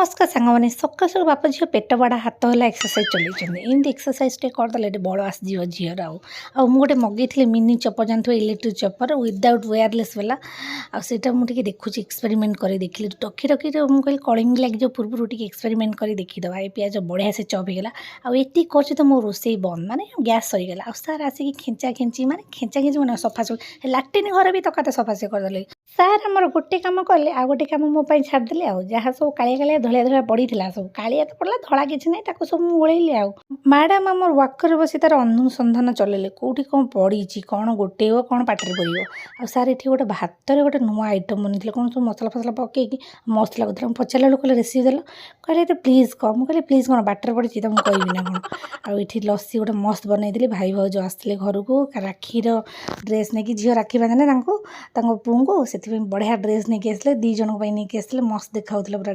ନମସ୍କାର ସାଙ୍ଗମାନେ। ସକାଳୁ ସକାଳୁ ବାପ ଝିଅ ପେଟ ବଡ଼ା ହାତ ହେଲା ଏକ୍ସରସାଇଜ୍ ଚଲେଇଛନ୍ତି। ଏମିତି ଏକ୍ସରସାଇଜ୍ ଟିକେ କରିଦେଲେ ଟିକେ ବଳ ଆସିଯିବ ଝିଅର। ଆଉ ମୁଁ ଗୋଟେ ମଗେଇଥିଲି ମିନି ଚପର, ଜାଣିଥିବ, ଇଲେକ୍ଟ୍ରିକ୍ ଚପର ୱିଦାଉଟ୍ ୱାୟାରଲେସ୍ ବାଲା। ଆଉ ସେଇଟା ମୁଁ ଟିକେ ଦେଖୁଛି, ଏକ୍ସପେରିମେଣ୍ଟ କରି ଦେଖିଲି ରଖି ରଖି। ମୁଁ କହିଲି, କଳିଙ୍ଗି ଲାଗିଯିବ ପୂର୍ବରୁ ଟିକେ ଏକ୍ସପେରିମେଣ୍ଟ କରି ଦେଖିଦେବା। ଏ ପିଆଜ ବଢ଼ିଆ ସେ ଚପ୍ ହେଇଗଲା। ଆଉ ଏତିକି କରୁଛି ତ ମୋ ରୋଷେଇ ବନ୍ଦ, ମାନେ ଗ୍ୟାସ୍ ସରିଗଲା। ଆଉ ସାର୍ ଆସିକି ଖେଞ୍ଚା ଖେଞ୍ଚି, ମାନେ ଖେଞ୍ଚା ଖେଞ୍ଚି ମାନେ ସଫାସଫି, ଲାଟିନ୍ ଘର ବି ତକାତେ ସଫାସଫି କରିଦେଲେ। ସାର୍ ଆମର ଗୋଟେ କାମ କଲେ, ଆଉ ଗୋଟେ କାମ ମୋ ପାଇଁ ଛାଡ଼ିଦେଲେ। ଆଉ ଯାହା ସବୁ କାଳିଆ କାଳିଆ, ଧଳିଆ ଧଳିଆ ପଡ଼ିଥିଲା, ସବୁ କାଳିଆ ତ ପଡ଼ିଲା, ଧଳା କିଛି ନାହିଁ, ତାକୁ ସବୁ ମୁଁ ଗୋଳେଇଲି। ଆଉ ମ୍ୟାଡ଼ାମ୍ ଆମର ୱାକର୍ରେ ବସି ତାର ଅନୁସନ୍ଧାନ ଚଲେଇଲେ, କେଉଁଠି କ'ଣ ପଡ଼ିଛି, କ'ଣ ଗୋଟେଇବ, କ'ଣ ପାଟିରେ ପଡ଼ିବ। ଆଉ ସାର୍ ଏଠି ଗୋଟେ ଭାତରେ ଗୋଟେ ନୂଆ ଆଇଟମ୍ ବନେଇଥିଲେ, କ'ଣ ସବୁ ମସଲା ଫସଲା ପକେଇକି ମସ୍ତ ଲାଗୁଥିଲା। ମୁଁ ପଚାରିଲା ବେଳକୁ କହିଲେ, ରେସିପି ଦେଲ। କହିଲେ, ଏତେ ପ୍ଲିଜ୍ କହ। ମୁଁ କହିଲି, ପ୍ଲିଜ୍ କ'ଣ, ବାଟରେ ପଡ଼ିଛି ତ ମୁଁ କହିବି ନା କ'ଣ? ଆଉ ଏଠି ଲସି ଗୋଟେ ମସ୍ତ ବନେଇଥିଲି। ଭାଇ ଭାଉଜ ଆସିଥିଲେ ଘରକୁ ରାକ୍ଷୀର ଡ୍ରେସ୍ ନେଇକି। ଝିଅ ରାକ୍ଷୀ ବାନ୍ଧିଲେ ତାଙ୍କୁ, ତାଙ୍କ ପୁଅଙ୍କୁ, ସେଥିପାଇଁ ବଢ଼ିଆ ଡ୍ରେସ୍ ନେଇକି ଆସିଲେ। ଦୁଇ ଜଣଙ୍କ ପାଇଁ ନେଇକି ଆସିଲେ। ମସ୍ତ ଦେଖାଉଥିଲା ପୁରା।